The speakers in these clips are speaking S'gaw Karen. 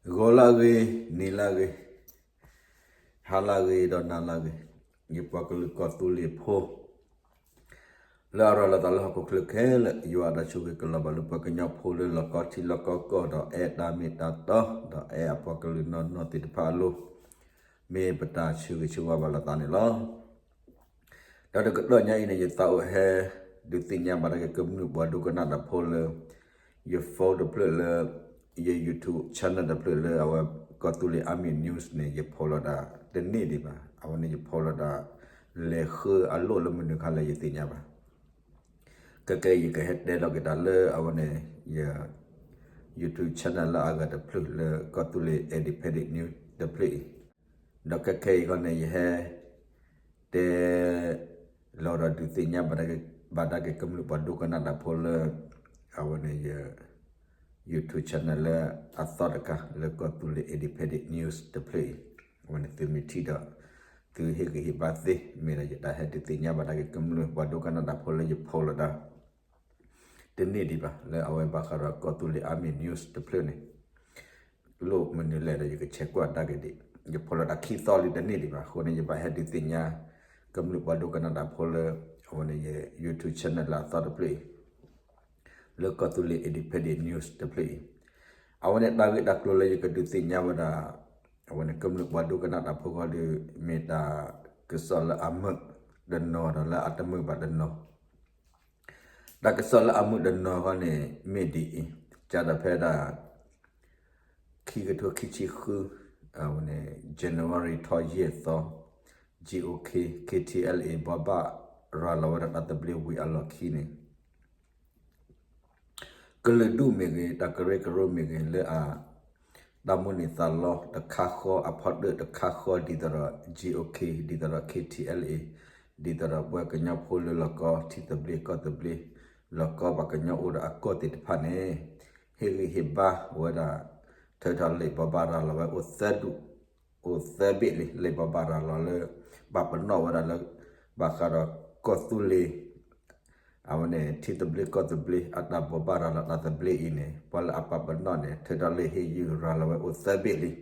ဂီၤလၢအဂ့ၤ, နံၤလၢအဂ့ၤ, ဟါလၢအဂ့ၤ ဒီးနၤလၢအဂ့ၤ, ယပှၤကလုာ်ကီၢ်သူလ့ၤဖိ လၢအရၤလီၤသးလၢဟီၣ်ခိၣ်ချၢခဲလၢာ်, ယွၤအတၢ်ဆိၣ်ဂ့ၤကလီၤဘၣ်လၢပှၤကညီဖိလၢလီၢ်ကီထံလီၢ်ကီကီၢ်ဒီး အဲၣ်တၢ်မ့ၢ်တၢ်တီ ဒီးအဲၣ်အပှၤကလုာ်နီၢ်နီၢ်သ့ၣ်တဖၣ်အလိၤ, မ့ၢ်ပတၢ်ဆၢဂ့ၤဆၢဝါဘၣ်လိာ်သးန့ၣ်လီၤ. ဒီးတကတီၢ်ညါအံၤန့ၣ် ယသးအိၣ်ဟဲဒုးသ့ၣ်ညါဘၣ်ဒၣ်က့ၤကမျၢၢ်ပှၤဒိကနၣ်တၢ်ဖိလၢ ယ phone တဖျၢၣ်လၢ ယ YouTube channel တဖျၢၣ်လၢအဝဲကီၢ်သူလ့ၤ Army News န့ၣ် ယ post လီၤဒၣ်တန့ၢ်ဒံးဘၣ်. အဝဲန့ၣ်ယ post လီၤဒၣ် လဲၤဃုအလိၣ်လၢမနုၤခါလဲၣ် ယသ့ၣ်ညါဘၣ်. ခဲကဲအံၤ ယကဟဲတဲလီၤက့ၤတၢ်လၢအဝဲန့ၣ် ယ YouTube channel လၢအဂၤတဖျၢၣ်လၢကီၢ်သူလ့ၤ Independent News တဖျၢၣ်အံၤ, ဒီးခဲကဲအံၤခီန့ၣ် ယဟဲ တဲ လီၤဒီးဒုးသ့ၣ်ညါဘၣ်ဒၣ်က့ၤကမျၢၢ်ပှၤဒိကနၣ်တၢ်ဖိလၢ အဝဲန့ၣ်ယ YouTube channel လၢအသီတခါလၢကီၢ်သူလ့ၤ Independent News တဖျၢၣ်အံၤ, အဝဲန့ၣ်သုမ့ၢ်ထံၣ်ဒီး သုဟ့ၣ်ဂံၢ်ဟ့ၣ်ဘါသ့, မ့ၢ်ဒီးယတၢ်ဟဲဒုးသ့ၣ်ညါဘၣ်ဒၣ်က့ၤကမျၢၢ်ပှၤဒိကနၣ်တၢ်ဖိလၢယ post လီၤဒၣ် တန့ၢ်ဒံးဘၣ် လၢအဝဲဘၣ်ဃးဒီးကီၢ်သူလ့ၤ Army News တဖျၢၣ်န့ၣ် လိၣ်မနုၤလဲၣ်ဒီး ယကဆဲးကွၢ်ဒၣ်က့ၤဒံး, ယ post လီၤဒၣ်ခံသီလံ တန့ၢ်ဒံးဘၣ်. အဃိန့ၣ် ယဘၣ်ဟဲဒုးသ့ၣ်ညါ ကမျၢၢ်ပှၤဒိကနၣ်တၢ်ဖိလၢ အဝဲန့ၣ်ယ YouTube channel လၢအသီတဖျၢၣ်အံၤ လၢကီၢ်သူလ့ၤ Independent News တဖျၢၣ်အံၤ, အဝဲန့ၣ်တၢ်ဂ့ၢ်တၢ်ကျိၤလၢယကဒုးသ့ၣ်ညါဝဲဒၣ် အဝဲန့ၣ်ကမျၢၢ်ပှၤဒိကနၣ်တၢ်ဖိဃီဒီး မ့ၢ်တၢ်ကစီၣ်လၢအမုာ်တနီၤဒီးလၢအတမုာ်ဘၣ်တနီၤ တၢ်ကစီၣ်လၢအမုာ်တနီၤဃီန့ၣ် မ့ၢ်ဒ်အံၤ, ကဒီးဖဲဒၣ် ခံကထိခံဆံဃု အဝဲန့ၣ် January ထီၣ်ယဲၢ်သီ GOK KTLA ဘိးဘၣ်ရၤလီၤဝဲဒၣ်တၢ်သဘျ့ဝံၤအလီၢ်ခံန့ၣ် ကလုာ်ဒူၣ်မ့ၢ်ဂ့ၤ, တၢ်ကရၢကရိမ့ၢ်ဂ့ၤ, လၢအ တၢ်မိၣ်န့ၢ်သးလီတခါဃီ, အဖီတၢၣ်တခါဃီ ဒ်သိးဒီး GOK, ဒ်သိးဒီး KTLA, ဒ်သိးဒီးပှၤကညီဖိလၢလီၢ်ကီထံသဘျ့ကီၢ်သဘျ့, လီၢ်ကီပှၤကညီအိၣ်ဒီးအကီၢ်သ့ၣ်တဖၣ်န့ၣ် ဟ့ၣ်ဂံၢ်ဟ့ၣ်ဘါဝဲဒၣ် ထၢထီၣ်လံာ်ဘိးဘၣ်ရၤလီၤဝဲအိၣ်သၢဒူၣ်, အိၣ်သၢဘ့ၣ်လံ. လံာ်ဘိးဘၣ်ရၤလီၤလၢ ပာ်ပနီၣ်ဝဲဒၣ်လၢ ဘၣ်ဃးဒီးကီၢ်သူလ့ၤ အဝဲန့ၣ် ထံသဘျ့ကီၢ်သဘျ့ အတၢ်ဘိးဘၣ်ရၤလီၤတၢ်သဘျ့အံၤန့ၣ် ပှၤလၢအပာ်ပနီၣ်န့ၣ် ထၢထီၣ်လံာ်ဟ့ၣ်ယုၢ်ရၤလီၤဝဲအိၣ်သၢဘ့ၣ်လံ.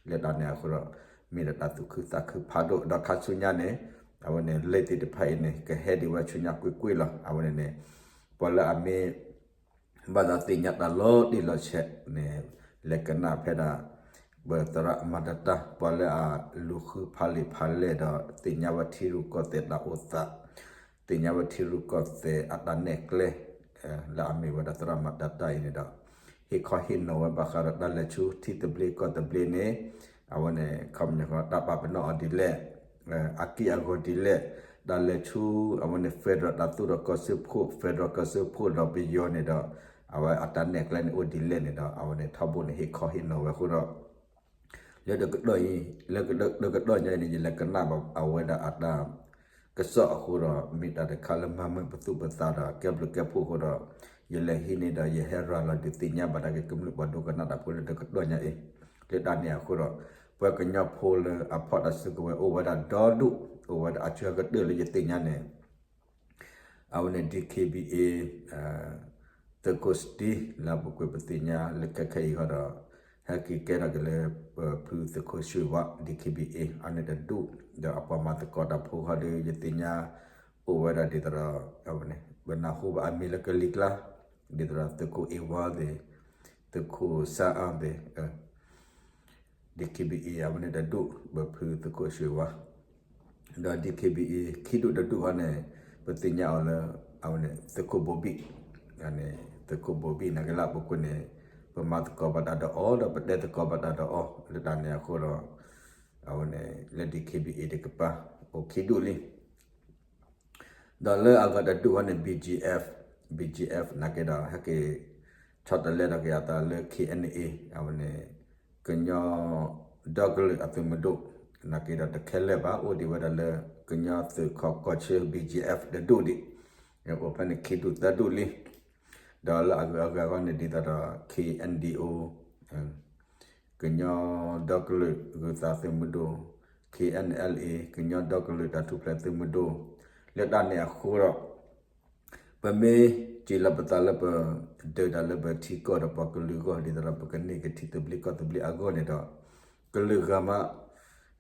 လၢတၢ်န့ၣ်အဃိဒီး မ့ၢ်ဒီးတၢ်သူၣ်ခုသးခုဖးဒိၣ် ဒီးခါဆူညါန့ၣ် အဝဲန့ၣ် လံာ်သ့ၣ်တဖၣ်အံၤန့ၣ် ကဟဲဒံးဝဲဆူညါကွ့ၢ်ကွ့ၢ်လီၤ. အဝဲန့ၣ်န့ၣ် ပှၤလၢအမ့ၢ် ဘၣ်သးသ့ၣ်ညါတၢ်လီၤတံၢ်လီၤဆဲးန့ၣ် လဲၤကနၣ်ဖဲဒၣ် ပသရၣ်မၤတၢ်တၢ် ပှၤလၢအလူၤဃုဖးလံာ်ဖးလဲၢ်ဒီး သ့ၣ်ညါဝဲထံရူၢ်ကီၢ်သဲးတၢ်အိၣ်သး, သ့ၣ်ညါဝဲထံရူၢ်ကီၢ်သဲးအတၢ်နဲၣ်ကျဲ လၢအမ့ၢ်ဝဲဒၣ်သရၣ်မၤတၢ်တၢ်အံၤန့ၣ်ဒီး ဟ့ၣ်ခီဟ့ၣ်နီၤဝဲဘၣ်ဃးဒီးတၢ်လဲၤဆူထံသဘျ့ကီၢ်သဘျ့န့ၣ် အဝဲန့ၣ် ခီပညီတၢ်ပာ်ပနီၣ်အီၤဒ်လဲၣ်, အက့ၢ်အဂီၤဒ်လဲၣ်, တၢ်လဲၤဆူ အဝဲန့ၣ် federal တၢ်သိၣ်ဒီးကီၢ်စၢဖှိၣ် federal ကီၢ်စၢဖှိၣ်ဒီးပယီၤန့ၣ်ဒီး အဝဲအတၢ်နဲၣ်ကျဲန့ၣ်အိၣ်ဒ်လဲၣ်န့ၣ်ဒီး အဝဲန့ၣ်ထီဘိန့ၣ်ဟ့ၣ်ခီဟ့ၣ်နီၤဝဲအဃိဒီး လၢတကတီၢ်အံၤ လၢတကတီၢ်ညါအံၤန့ၣ် ယလဲၤကနၣ်ဘၣ်အဝဲဒၣ်အတၢ်ကစီၣ်အဃိဒီး မ့ၢ်တၢ်တခါလၢမၤမုာ်ပသူၣ်ပသးဒီးကဲဘျုးကဲဖှိၣ်အဃိဒီး ယလဲၤဟံးန့ၣ်ဒီး ယဟဲရၤလီၤဒုးသ့ၣ်ညါဘၣ်ဒၣ်က့ၤကမျၢၢ်ပှၤဒိကနၣ်တၢ်ဖိလၢတကတီၢ်ညါအံၤ, လၢတၢ်န့ၣ်အဃိဒီး ပှၤကညီဖိလၢအဖီၣ်တၢ်စုကဝဲၤအိၣ်ဝဲဒၣ်ဒီဒူၣ် အိၣ်ဝဲဒၣ်အဆၢကတၢၢ်လၢယသ့ၣ်ညါန့ၣ် အဝဲန့ၣ် DKBA သုးခိၣ်စတံ လၢပူၤကွံာ်ပသ့ၣ်ညါလၢခဲခဲအံၤဃီဒီး ဟဲက့ၤကဲထီၣ်က့ၤလၢ ဖုသုးခိၣ်ရွှ့ၣ်ဝါ DKBA အန့ၣ်တဒူၣ် ဒီးအပှၤမၤသကိးတၢ်ဖိဃီဒီး ယသ့ၣ်ညါအိၣ်ဝဲဒၣ်ဒ်သိးဒီး အဝဲန့ၣ် ပနၢ်ဟူဘၣ်အမံၤလၢကလံၤကျါ ဒ်သိးဒီးသုးခိၣ်အ့ဝါသ့ၣ် သုးခိၣ်စၢအါသ့ၣ် DKBA အဝဲန့ၣ်တဒူၣ် ပဖုသုးခိၣ်ရွှ့ၣ်ဝါ ဒီး DKBA ခံဒူၣ်တဒူၣ်ဃီန့ၣ် ပသ့ၣ်ညါအီၤလၢ အဝဲန့ၣ် သုးခိၣ်ဘိဘံၣ် န့ၣ် သုးခိၣ်ဘိဘံၣ်နာ်က့လၢအပူၤကွံာ်န့ၣ် ပမၤသကိးဘၣ်တၢ်ဒီးအီၤ ဒီးပတဲသကိးဘၣ်တၢ်ဒီးအီၤ လၢတၢ်န့ၣ်အဃိဒီး အဝဲန့ၣ် လၢ DKBA တကပၤ အိၣ်ခံဒူၣ်လံ ဒီးလၢအဂၤတဒူၣ်ဃီန့ၣ် BGF, BGF နာ်က့ဒီး ဟဲက့ၤ ဆီတလဲဒီးက့ၤအသးလၢ KNA အဝဲန့ၣ် ကညီဒီကလုာ်အသုးမုၢ်ဒိၣ် နာ်က့ဒီးတခဲလၢာ်ဘၣ် အိၣ်ဒံးဝဲဒၣ်လၢ ကညီသုးခိးကီၢ်ဆၢ BGF တဒူၣ်ဒံး အိၣ်ဖဲန့ၣ်ခံဒူၣ်သၢဒူၣ်လံ ဒီးလၢအဂၤအဂၤဃီန့ၣ် ဒ်သိးဒီး KNDO ကညီဒီကလုာ်ဂုာ်သးသုးမုၢ်ဒိၣ် KNLA ကညီဒီကလုာ်တၢ်ထူၣ်ဖျဲးသုးမုၢ်ဒိၣ် လၢတၢ်န့ၣ်အဃိဒီး ပမ့ၢ် စံးလီၤပသးလၢပဒုးတၢ်လၢပထံကီၢ်ဒီးပှၤကလုာ်အဂီၢ် ဒ်သိးဒီးပကန့ၢ်က့ၤထံသဘျ့ကီၢ်သဘျ့အဂီၢ်န့ၣ်ဒီး ကလုာ်ဂၤမး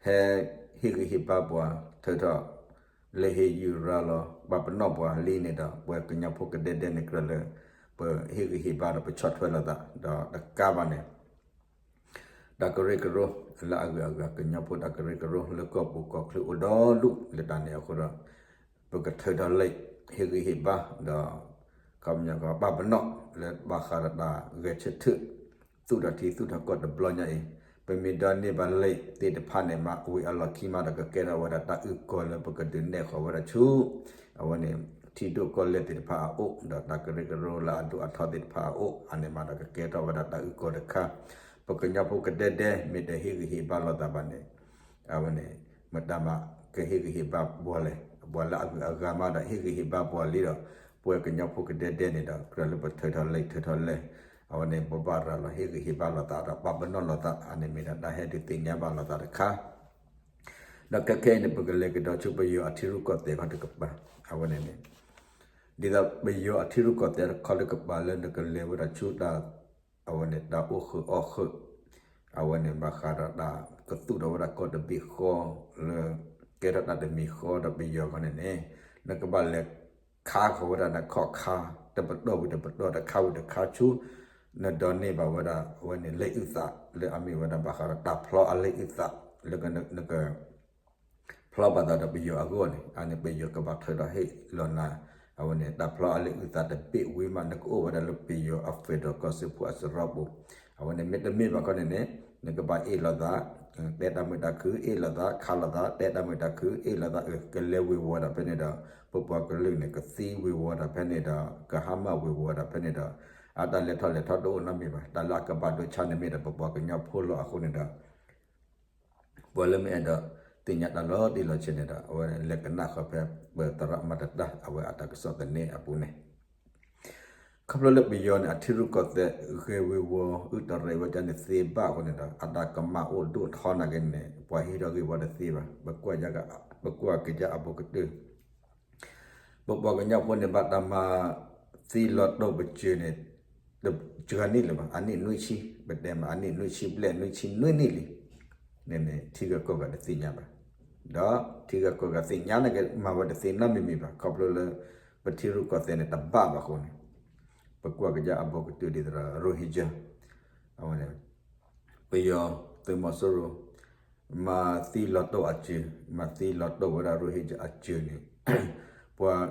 ဟဲဟ့ၣ်ဂံၢ်ဟ့ၣ်ဘါပှၤ ထုးထီၣ် လဲၤဟ့ၣ်ယုၢ်ရၤလီၤ ပာ်ပနီၣ်ပှၤလံန့ၣ်ဒီး ပှၤကညီဖိကဒဲဒဲန့ၣ်ကြၢးလၢ ပဟ့ၣ်ဂံၢ်ဟ့ၣ်ဘါဒီးပဆီၣ်ထွဲလိာ်သး ဒီးတကးဘၣ်န့ၣ် တၢ်ကရၢကရိလၢအဂုၤအဂၤ ကညီဖိတၢ်ကရၢကရိလၢကီၢ်ပူၤကီၢ်ချၢအိၣ်ဒီဒူၣ်လၢတၢ်န့ၣ်အဃိဒီး ပကထုးထီၣ်လံာ်ဟ့ၣ်ဂံၢ်ဟ့ၣ်ဘါဒီး ခီပညီကပာ်ပနီၣ်လၢဘၣ်ဃးဒီးတၢ်ဂဲၤဆၢထၢၣ် သူၣ်ထီၣ်ထံသူၣ်ထီၣ်ကီၢ်တဘျီညါအံၤ ပမ့ၢ်ဒိးန့ၢ်ဘၣ်လံာ်သ့ၣ်တဖၣ်န့ၣ်မး ဝံၤအလီၢ်ခံမးဒီးကကဲထီၣ်ဝဲဒၣ်တၢ်အုၣ်ကီၤလၢပကဒုးနဲၣ်ဃီၤဝဲဒၣ်ဆူ အဝဲန့ၣ် ထံဒိၣ်ကီၢ်လဲၢ်သ့ၣ်တဖၣ်အအိၣ် ဒီးတၢ်ကရၢကရိလၢအဒိၣ်အထီသ့ၣ်တဖၣ်အအိၣ် အန့ၣ်မးဒီးကကဲထီၣ်ဝဲဒၣ်တၢ်အုၣ်ကီၤတခါ ပကညီဖိကဒဲဒဲ မ့ၢ်တဟ့ၣ်ဂံၢ်ဟ့ၣ်ဘါလိာ်သးဘၣ်န့ၣ် အဝဲန့ၣ် မတၤမးကဟ့ၣ်ဂံၢ်ဟ့ၣ်ဘါပှၤလဲၣ် ပှၤလၢအဂုၤအဂၤမးဒီးဟ့ၣ်ဂံၢ်ဟ့ၣ်ဘါပှၤလံဒီး ပဝဲကညီဖိကဒဲဒဲန့ၣ်ဒီး ကြၢးလၢပထုးထီၣ်လံာ်ထုးထီၣ်လဲၢ် အဝဲန့ၣ် ပဘၣ်ရၤလီၤဟ့ၣ်ဂံၢ်ဟ့ၣ်ဘါလိာ်သးဒီးပာ်ပနီၣ်လိာ်သး အန့ၣ်မ့ၢ်ဒၣ်တၢ်ဟဲဒုးသ့ၣ်ညါဘၣ်လိာ်သးတခါ ဒီးခဲခဲအံၤန့ၣ် ပကလဲၤကဒီးဆူပယီၤအထံရူၢ်ကီၢ်သဲးခီတကပၤ အဝဲန့ၣ်န့ၣ် ဒ်သိးပယီၤအထံရူၢ်ကီၢ်သဲးတခီတကပၤလၢနကလဲၤဝဲဒၣ်ဆူတၢ် အဝဲန့ၣ် တၢ်အိၣ်ဃုာ်အီၣ်ဃုာ် အဝဲန့ၣ် ဘၣ်ဃးဒီးတၢ်ကသူၣ်ထီၣ်ဝဲဒၣ်ကီၢ်တဘ့ၣ်ဃီလၢ ကဲထီၣ်တၢ်တမံၤဃီဒီးပယီၤခီန့ၣ်န့ၣ် နကဘၣ်လဲၤခါဃီၤဝဲဒၣ်နခီၣ်ခါ တပတီၢ်ဝံၤတပတီၢ် တခါဝံၤတခါဆူ နဒိးန့ၢ်ဘၣ်ဝဲဒၣ် အဝဲန့ၣ် လံာ်အုၣ်သး လၢအမ့ၢ်ဝဲဒၣ်ဘၣ်ဃးဒီးတၢ်ဖျီအလံာ်အုၣ်သး လၢနက ဖျီဘၣ်သးဒီးပယီၤအဂီၢ်န့ၣ် အန့ၣ်ပယီၤကဘၣ်ထုးထီၣ်ဟ့ၣ်လီၤနၤ အဝဲန့ၣ် တၢ်ဖျီအလံာ်အုၣ်သးတဘ့ၣ်ဝံၤမး နကအိၣ်ဝဲဒၣ်လၢပယီၤအ federal ကီၢ်စၢဖှိၣ်အစရီပူၤ အဝဲန့ၣ်မ့တမ့ၢ်ဘၣ်ခီန့ၣ်န့ၣ် နကဘၣ်အ့ၣ်လိာ်သး တဲတၢ်မုာ်တၢ်ခုၣ် အ့ၣ်လိာ်သး ခးလိာ်သး တဲတၢ်မုာ်တၢ်ခုၣ် အ့ၣ်လိာ်သး ကလဲၤဝ့ၤဝီၤတၢ်ဖဲန့ၣ်ဒီး ပပှၤကလုာ်န့ၣ် ကသံဝ့ၤဝီၤတၢ်ဖဲန့ၣ်ဒီး ကဟါမၢ်ဝ့ၤဝီၤတၢ်ဖဲန့ၣ်ဒီး အတၢ်လဲၤထီၣ်လဲၤထီတအိၣ်နီတမံၤဘၣ် တၢ်လၢအကဘၣ်ဒိဆါန့ၣ်မ့ၢ်ဒီးပပှၤကညီဖိလီၤအဃိန့ၣ်ဒီး ပှၤလၢမ့ၢ်အဲၣ်ဒိးသ့ၣ်ညါတၢ်လီၤတံၢ်လီၤဆဲးန့ၣ်ဒီး အဝဲလဲၤကနၣ်ဃီၤဖဲ ပသရၣ်မၤတတၢ် အဝဲအတၢ်ကစီၣ်သန့အပူၤန့ၣ် ခီဖျိလၢပယီၤန့ၣ် အထံရူၢ်ကီၢ်သဲးဂဲၤဝ့ၤဝီၤ အုၣ်တရံးဝဲဒၣ်န့ၣ်သ့ဘၣ်အဃိန့ၣ်ဒီး အတၢ်ကမၣ်အိၣ်ဒိၣ်ထီနာ်က့န့ၣ် ပှၤဟံးထီၣ်ဂ့ၢ်ဝီတသ့ဘၣ် ပကွၢ်ကဒါအဘူးကတၢၢ် ပပှၤကညီဖိန့ၣ် ဘၣ်တၢ်မၤသံလီၤတိၢ်ပစၢၤန့ၣ် တစှၤနံၣ်လၢၤဘၣ် အနံၣ်နွံဆံ ပတဲမး အနံၣ်နွံဆံဘျဲၣ် နွံဆံနွံနံၣ်လံ န့ၣ်န့ၣ် ထံဂၤကီၢ်ဂၤတသ့ၣ်ညါဘၣ် ဒီးထံဂၤကီၢ်ဂၤသ့ၣ်ညါန့ၣ်က့ မၤဝဲတသ့နီတမံၤမံၤဘၣ် ခီဖျိလၢ ပထံရူၢ်ကီၢ်သဲးန့ၣ် တဘၣ်ဘၣ်အဃိန့ၣ် ပကွၢ်ကဒါအဘူးကတၢၢ်ဒ်သိးဒီး Rohingya အဝဲန့ၣ် ပယီၤသုးမီၤစိရိၤ မၤသံလီၤတိၢ်အစၢၤ မၤသံလီၤတိၢ်ဝဲဒၣ် Rohingya အစၢၤန့ၣ် ပှၤ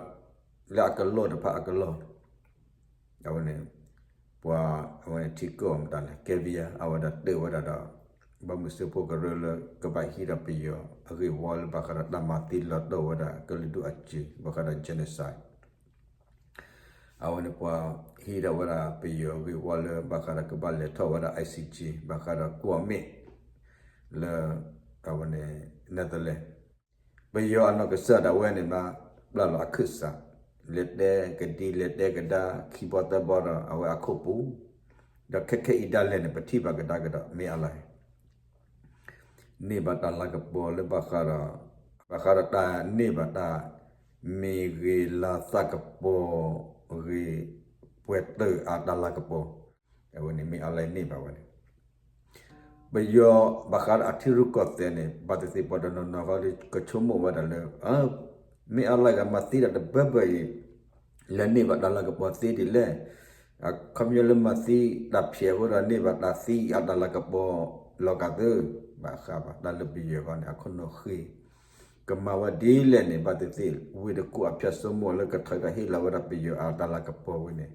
လၢအကလီၢ်တဖၣ်အကလီၢ် အဝဲန့ၣ် ပှၤအဝဲန့ၣ်ထံကီၢ်မတၤလဲၣ် Kevya အဝဲဒၣ်တၢၢ်ဝဲဒၣ်ဒီး ဘီမုၢ်စၢဖှိၣ်ကရၢလၢကဘၣ်ဟံးဒီးပယီၤ အဂ့ၢ်ဝီလၢဘၣ်ဃးဒီးတၢ်မၤသံလီၤတိၢ်ဝဲဒၣ်ကလုာ်ဒူၣ်အစၢၤ ဘၣ်ဃးဒီး genocide အဝဲန့ၣ်ပှၤဟံးဒီးဝဲဒၣ်ပယီၤဂ့ၢ်ဝီလၢဘၣ်ဃးဒီးကဘၣ်လဲၤထီၣ်ဝဲဒၣ် I C J ဘၣ်ဃးဒီးကွီၢ်မ့ၣ် လၢ အဝဲန့ၣ် Netherlands ပယီၤအနီၢ်ကစၢ်ဒၣ်ဝဲန့ၣ်မး ပျၢ်လီၤအခၢၣ်စး လဲၤတဲကဒံ လဲၤတဲကဒါ ခံဘီသၢဘီဒီး အဝဲအခိၣ်ပူၤ ဒီးခဲခဲအံၤဒၣ်လဲာ်န့ၣ် ပထံၣ်ဘၣ်ကဒါကဒီး မ့ၢ်အလၢ န့ၢ်ဘၣ်တၢ်လၤကပီၤလၢဘၣ်ဃးဒီး ဘၣ်ဃးဒီးတၢ်န့ၢ်ဘၣ်တၢ် မ့ၢ်ဂ့ၤလၤသးကပီၤဂ့ၤ ပှဲၤတၢၢ်အတၢ်လၤကပီၤ အဝဲန့ၣ်မ့ၢ်အလၢန့ၢ်ဘၣ်ဝဲန့ၣ် ပယီၤဘၣ်ဃးဒီးအထံရူၢ်ကီၢ်သဲးန့ၣ် ဘၣ်သ့ၣ်သ့ၣ်ပှၤတနီၤနီၤဃီဒီးကဆိကမိၣ်ဝဲဒၣ်လၢ မ့ၢ်အလၢဂၤမၤသံဒီးတဘၢဘၢအံၤ လဲၤန့ၢ်ဘၣ်တၢ်လၤကပီၤသ့ဒ်လဲၣ် အခီပညီလၢမၤသံတၢ်ဖျဲးအဃိဒီးန့ၢ်ဘၣ်တၢ်သံအတၢ်လၤကပီၤလီၤကးသၢ ဘၣ်ဃးဘၣ်တၢ်လၢပယီၤဃီန့ၣ် အခိၣ်နူာ်ဃ့ ကမၤဝဲဒ်လဲၣ်န့ၣ် ဘၣ်သ့ၣ်သ့ၣ် ဝ့ၢ်တကူၣ်အဖၠၢၣ်စိမိၣ်လၢကထၢဒီးဟ့ၣ်လီၤဝဲဒၣ်ပယီၤအတၢ်လၤကပီၤဝံၤန့ၣ်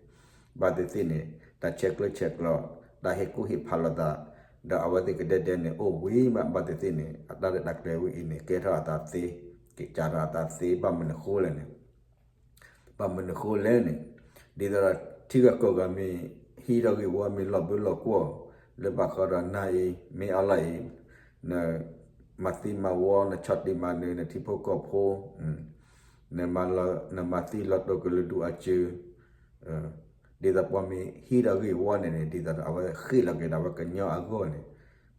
ဘၣ်သ့ၣ်သ့ၣ်န့ၣ် တၢ်ဆဲးကျၢဆဲးကျိး တၢ်ဟ့ၣ်ကူၣ်ဟ့ၣ်ဖးလိာ်သး ဒီးအဝဲသ့ၣ်ကဒဲဒဲန့ၣ် အိၣ်ဝံၤမး ဘၣ်သ့ၣ်သ့ၣ်န့ၣ် အတၢ်ရဲၣ်တၢ်ကျဲၤဝဲအံၤန့ၣ် ကဲထီၣ်အသးသ့ က့ၤကးထီၣ်အသးသ့ ဘၣ်မနုၤဃိလဲၣ်န့ၣ် ဘၣ်မနုၤဃိလဲၣ်န့ၣ် ဒ်သိးဒီးထံဂၤကီၢ်ဂၤမ့ၢ်ဟံးထီၣ်ဂ့ၢ်ဝီမ့ၢ်လီၤဘၢလီၤကွီၢ် လၢဘၣ်ဃးဒီးနၤအံၤ မ့ၢ်အီၤလၢအံၤ နမၤသံမၤဝီ နဆီၣ်တံၢ်မၤနၢၤ နထံဖိကီၢ်ဖိ နမၤသံလီၤတိၢ်ကလုာ်ဒူၣ်အစၢၤ ဒ်သိးပှၤမ့ၢ်ဟံးထီၣ်ဂ့ၢ်ဝီန့ၣ်န့ၣ် ဒ်သိးဒီးအဝဲဃ့ၢ်လီၤက့ၤဒၣ်ဝဲကညီအဂီၢ်န့ၣ်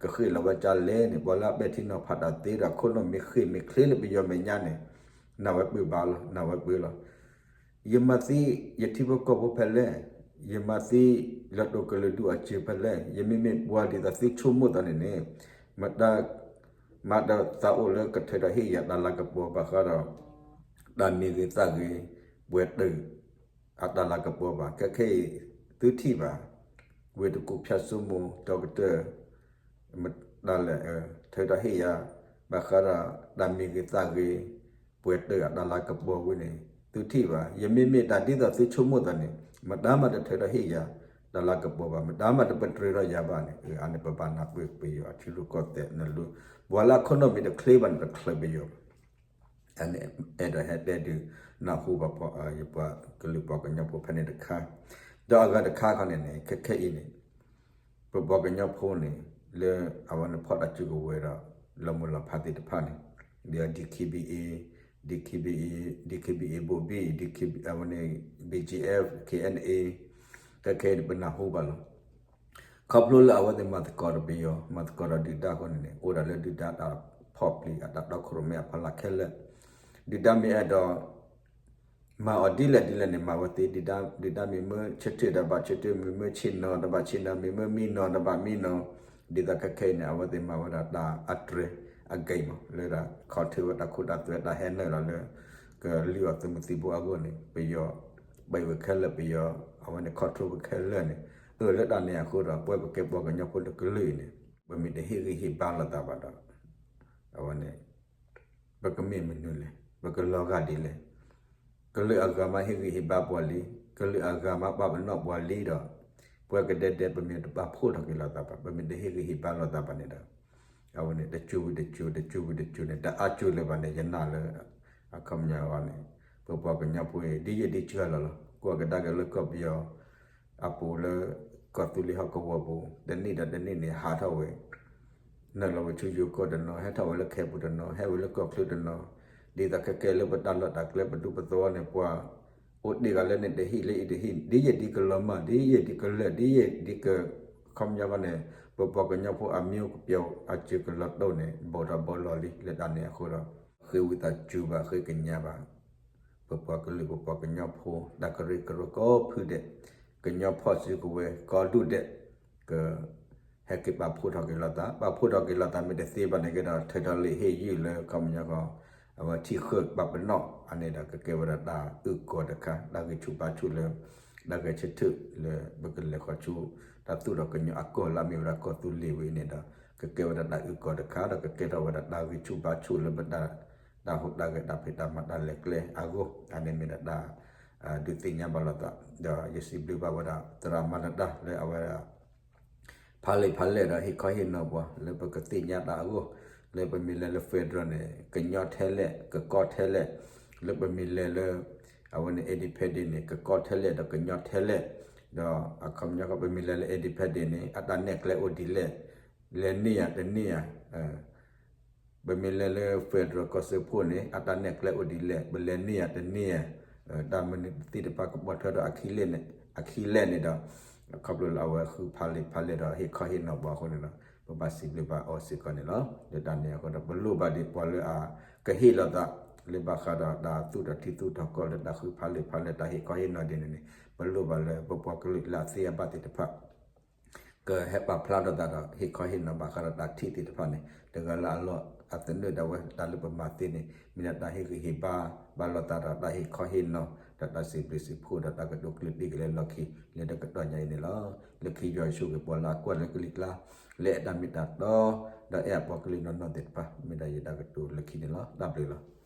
ကဃ့ၢ်လီၤဝဲကၢ်လဲၣ်န့ၣ် ပှၤလၢအပဲာ်ထံနီၤဖးတၢ်သ့ဒီး ခိၣ်နူာ်မ့ၢ်ဃ့ၢ်မ့ၢ်ချ့လၢပယီၤမဲာ်ညါန့ၣ် နၢ်ဝဲပၢၢ်ဘၣ်လီၤ နၢ်ဝဲပၢၢ်လီၤ ယမၤသံယထံဖိကီၢ်ဖိဖဲလဲၣ်, ယမၤသံလၢတိာ်ကလုာ်ဒူၣ်အစၢၤဖဲလဲၣ်, ယမ့မ့ၢ်ပှၤဒ်သိးသုဆိကမိၣ်သးန့ၣ်န့ၣ်, မတၤ မၤဒီးသးအိၣ်လၢကထုးထီၣ်ဟ့ၣ်ယၤတၢ်လၤကပီၤဘၣ်ဃးဒီး တၢ်မံၤဂ့ၤသးဂ့ၤ ပှဲၤတၢၢ် အတၢ်လၤကပီၤဘၣ်. ခဲခဲအံၤ သုထံၣ်ဘၣ် ဝ့ၢ်တကူၣ်ဖၠၣ်စိမိၤ ဒီကတၢၢ် မတၤလဲၣ် ထုးထီၣ်ဟ့ၣ်ယၤ ဘၣ်ဃးဒီးတၢ်မံၤဂ့ၤသးဂ့ၤ ပှဲၤတၢၢ်အတၢ်လၤကပီၤဝဲန့ၣ် သုထံၣ်ဘၣ်. ယမ့မ့ၢ်တၢ်ဒ်သိးသုဆိကမိၣ်သးန့ၣ် မတၤမးတထုးထီၣ်ဟ့ၣ်ယၤ တၢ်လၤကပီၤဘၣ်, မတၤမးတပတြၢၤထီၣ်ယၤဘၣ်န့ၣ်, အန့ၣ်ပဘၣ်နၢ်ပၢၢ်ပယီၤအထံရူၢ်ကီၢ်သဲးနလူၤ, ပှၤလၢအခိၣ်နူာ်မ့ၢ်တချ့ဘၣ်န့ၣ် တချုးပယီၤဘၣ်. အန့ၣ်အဲၣ်ဒိးဟဲတဲဒုးနၢ်ဟူဘၣ် ယပှၤကလုာ်ပှၤကညီဖိဖဲန့ၣ်တခါ, ဒီးအဂၤတခါခီန့ၣ်န့ၣ် ခဲခဲအံၤန့ၣ် ပပှၤကညီဖိန့ၣ် လၢအဝဲန့ၣ်ဖီၣ်တၢ်စုကဝဲၤဒီး လီၤမုၢ်လီၤဖးသ့ၣ်တဖၣ်န့ၣ် ဒီး DKBA, DKBA, DKBA ဘိၣ်ဘံၣ် အဝဲန့ၣ် BGF, KNA ခဲခဲအံၤန့ၣ် ပနၢ်ဟူဘၣ်လီၤ. ခီဖျိလၢအဝဲသ့ၣ်မၤသကိးဒီးပယီၤ မၤသကိးဒီးဒုၣ်ဒါအဃိန့ၣ်န့ၣ် အိၣ်ဒၣ်လၢဒုၣ်ဒါတၢ်ဖီၣ်ပျံၤအတၢ်တီခိၣ်ရိၣ်မဲအဖီလာ်ခဲလၢာ်, ဒုၣ်ဒါမ့ၢ်အဲၣ်ဒိး မၤအီၤဒ်လဲၣ်ဒ်လဲၣ်န့ၣ် မၤဝဲသ့, ဒုၣ်ဒါမ့ၢ်မၢဆၢထၢၣ်ဒီးဘၣ်ဆၢထၢၣ်, မ့ၢ်မၢဆ့ၣ်နီၤဒီးဘၣ်ဆ့ၣ်နီၤ, မ့ၢ်မၢမံနီၤဒီးဘၣ်မံနီၤ, ဒ်သိးခဲခဲအံၤန့ၣ် အဝဲသ့ၣ်မၤဝဲဒၣ်တၢ်အတြဲၤအဂ့ၢ်မး လၢဒၣ်ခီၣ်ထၢဝဲတၢ်ခိတၢ်သွဲတၢ်ဟဲနုာ်လီၤလၢ ကလုၢ်အီၤသုးမုၢ်သံၣ်ဘိအဂီၢ်န့ၣ် ပယီၤ ပံးဝဲခဲလၢာ် ပယီၤ အဝဲန့ၣ် control ဝဲခဲလၢာ်န့ၣ်, အၢၣ်လၢတၢ်န့ၣ်အဃိဒီး ပဝဲပကဲပှၤကညီဖိတကလုာ်အံၤန့ၣ် ပမ့ၢ်တဟ့ၣ်ဂံၢ်ဟ့ၣ်ဘါလိာ်သးဘၣ်ဒီး အဝဲန့ၣ် ပကမ့ၢ်မနုၤလဲၣ်, ပကလီၤဂာ်ဒ်လဲၣ်. ကလုာ်အဂၤမးဟ့ၣ်ဂံၢ်ဟ့ၣ်ဘါပှၤလံ, ကလုာ်အဂၤမးပာ်ပနီၣ်ပှၤလံဒီး ပဝဲကဒဲဒဲးပမ့ၢ်တပာ်ဖှိၣ်ထီၣ်က့ၤလိာ်သးဘၣ်, ပမ့ၢ်တဟ့ၣ်ဂံၢ်ဟ့ၣ်ဘါလိာ်သးဘၣ်န့ၣ်ဒီး အဝဲန့ၣ် တစိၤဝံၤတစိၤ တစိၤဝံၤတစိၤန့ၣ် တအါစိၤလၢၤဘၣ်န့ၣ် ယနာ်လၢ အခီပညီအဂီၢ်န့ၣ် ပပှၤကညီဖိအံၤ ဒ်ယဲၢ်ဒ်စှၤလီၤလီၤ ကွၢ်ကဒါက့ၤလၢကီၢ်ပယီၤအပူၤလၢ ကီၢ်သူလ့ၤဟီၣ်ကဝီၤပူၤ တနံၣ်ဒီးတနံၣ်န့ၣ် ဟးထီၣ်ဝဲ နုာ်လီၤဝဲဆူယိၤကီၢ်တနီၤ ဟဲထီၣ်ဝဲလၢခဲပူၤတနီၤ ဟဲဝဲလၢကီၢ်ချၢတနီၤ, ဒ်သိးခဲကဲလၢပတၢ်လီၢ်တၢ်ကျဲပဒူပသဝီန့ၣ် ပှၤအိၣ်တ့ၢ်ဂၤလၢန့ၣ်တဟံၣ်လၢအံၤတဟံၣ် ဒ်ယဲၢ်ဒ်ကလီၤမၢ် ဒ်ယဲၢ်ဒ်ကလၢာ် ဒ်ယဲၢ်ဒ်က ခီပညီအဂီၢ်န့ၣ် ပပှၤကညီဖိအမံၤအိၣ်ကပျီၤအစၢၤကလီၤတိၢ်န့ၣ် ဘီၣ်ထီၣ်ဘီလီၤလံ လၢတၢ်န့ၣ်အဃိဒီး ဃ့ဝံသးစူၤဘၣ် ဃ့ကညးဘၣ် ပပှၤကလုာ် ပပှၤကညီဖိ တၢ်ကရၢကရိကိးဖုဒဲး ကညီဖီၣ်စုကဝဲၤကိးဒူၣ်ဒဲး က ဟဲက့ၤပာ်ဖှိၣ်ထီၣ်က့ၤလိာ်သး ပာ်ဖှိၣ်ထီၣ်က့ၤလိာ်သးမ့ၢ်တသ့ဘၣ်န့ၣ်က့ၤဒီး ထုးထီၣ်လံာ်ဟ့ၣ်ယုၢ်လၢခီပညီဃီ အဝဲထံၣ်ဃၢၤပာ်ပနီၣ်အန့ၣ်ဒီး ကကဲဝဲဒၣ်တၢ်အုၣ်ကီၤတခါ တၢ်ဂံၢ်ဆူၣ်ဘါဆူၣ်လၢ တၢ်ဂဲၤဆၢထၢၣ်လၢပကလဲၤဃီၤဆူ တၢ်သူၣ်ထီၣ်ကညီအကီၢ်လၢအမ့ၢ်ဝဲဒၣ်ကီၢ်သူလ့ၤဝဲအံၤန့ၣ်ဒီး ကကဲဝဲဒၣ်တၢ်အုၣ်ကီၤတခါ ဒီးကကဲထီၣ်ဝဲဒၣ်တၢ်ဂံၢ်ဆူၣ်ဘါဆူၣ်လၢပတၢ် တၢ်ဟူးတၢ်ဂဲၤတၢ်ဖံးတၢ်မၤတၢ်လဲၤကျဲအဂီၢ် အန့ၣ်မ့ၢ်ဒၣ်တၢ် ဒုးသ့ၣ်ညါဘၣ်လိာ်သး ဒီးယစံးဘျုးဘၣ်ဝဲဒၣ် သရၣ်မၤတၢ်လၢအဝဲဒၣ် ဖးလံာ်ဖးလဲၢ်ဒီးဟ့ၣ်ခီဟ့ၣ်နီၤပှၤ လၢပကသ့ၣ်ညါတၢ်အဂီၢ် လၢပမ့ၢ်လဲၤလၢ federal န့ၣ် ကညီထဲလဲၣ် ကကီထဲလဲၣ် လၢပမ့ၢ်လဲၤလၢ အဝဲန့ၣ် independent န့ၣ် ကကီထဲလဲၣ်ဒီးကညီထဲလဲၣ် ဒီးအခီပညီပမ့ၢ်လဲၤလၢ independent န့ၣ် အတၢ်နဲၣ်ကျဲအိၣ်ဒ်လဲၣ် လဲၤန့ၢ်ယၤတန့ၢ်ယၤ ပမ့ၢ်လဲၤလၢ federal ကီၢ်စၢဖှိၣ်န့ၣ် အတၢ်နဲၣ်ကျဲအိၣ်ဒ်လဲၣ် ပလဲၤန့ၢ်ယၤတန့ၢ်ယၤ တၢ်မနုၤသ့ၣ်တဖၣ်ကပိာ်ထွဲဒီးအခံလဲၣ်န့ၣ် အခံလဲၣ်န့ၣ်ဒီး ခီဖျိလၢအဝဲဃုဖးလံာ်ဖးလဲၢ်ဒီးဟ့ၣ်ခီဟ့ၣ်နီၤပှၤအဃိန့ၣ်ဒီး ပဘၣ်စံးဘျုးဘၣ်အီၤစ့ၢ်ကီးန့ၣ်လီၤ. လၢတၢ်န့ၣ်အဃိဒီး ပလိၣ်ဘၣ်ဒံးပှၤလၢအကဟ့ၣ်လိာ်သး လၢဘၣ်ဃးဒီးတၢ်သူၣ်ထီၣ်ထံသူၣ်ထီၣ်ကီၢ်လၢတၢ်ဃုဖးလံာ်ဖးလဲၢ်တၢ်ဟ့ၣ်ခီဟ့ၣ်နီၤဒ်န့ၣ်န့ၣ် ပလိၣ်ဘၣ်လၢပပှၤကလုာ်လၢအသ့အဘၣ်သ့ၣ်တဖၣ် ကဟဲပာ်ဖျါထီၣ်သးဒီး ဟ့ၣ်ခီဟ့ၣ်နီၤဘၣ်ဃးဒီးတၢ်ထံၣ်သ့ၣ်တဖၣ်န့ၣ် တဂၤလၢအလီၢ်အသနၢၣ်ဒၣ်ဝဲ တၢ်လၢပမၤသ့န့ၣ် မ့ၢ်ဒၣ်တၢ်ဟ့ၣ်ဂံၢ်ဟ့ၣ်ဘါ ဘၣ်လိာ်သးဒီးတၢ်ဟ့ၣ်ခီဟ့ၣ်နီၤ ဒီးတၢ်စံးဘျုးစံးဖှိၣ်ဒီးတၢ်ကတိၤကျၢၢ်တံၢ်က့ၤလၢလီၢ်ခံ လၢတကတီၢ်ညါအံၤန့ၣ်လီၤ. လၢခံယွၤယ့ၣ်ၡူးခရံာ်ပှၤလၢအကွၢ်လၢကလံၤကျါ လၢအဲၣ်တၢ်မ့ၢ်တၢ်တီ ဒီးအဲၣ်အပှၤကလုာ်နီၢ်နီၢ်သ့ၣ်တဖၣ် မ့ၢ်ဒၣ်ယတၢ်ကတိၤလၢခံန့ၣ်လီၤ. တၢ်ဘျုးလီၤ.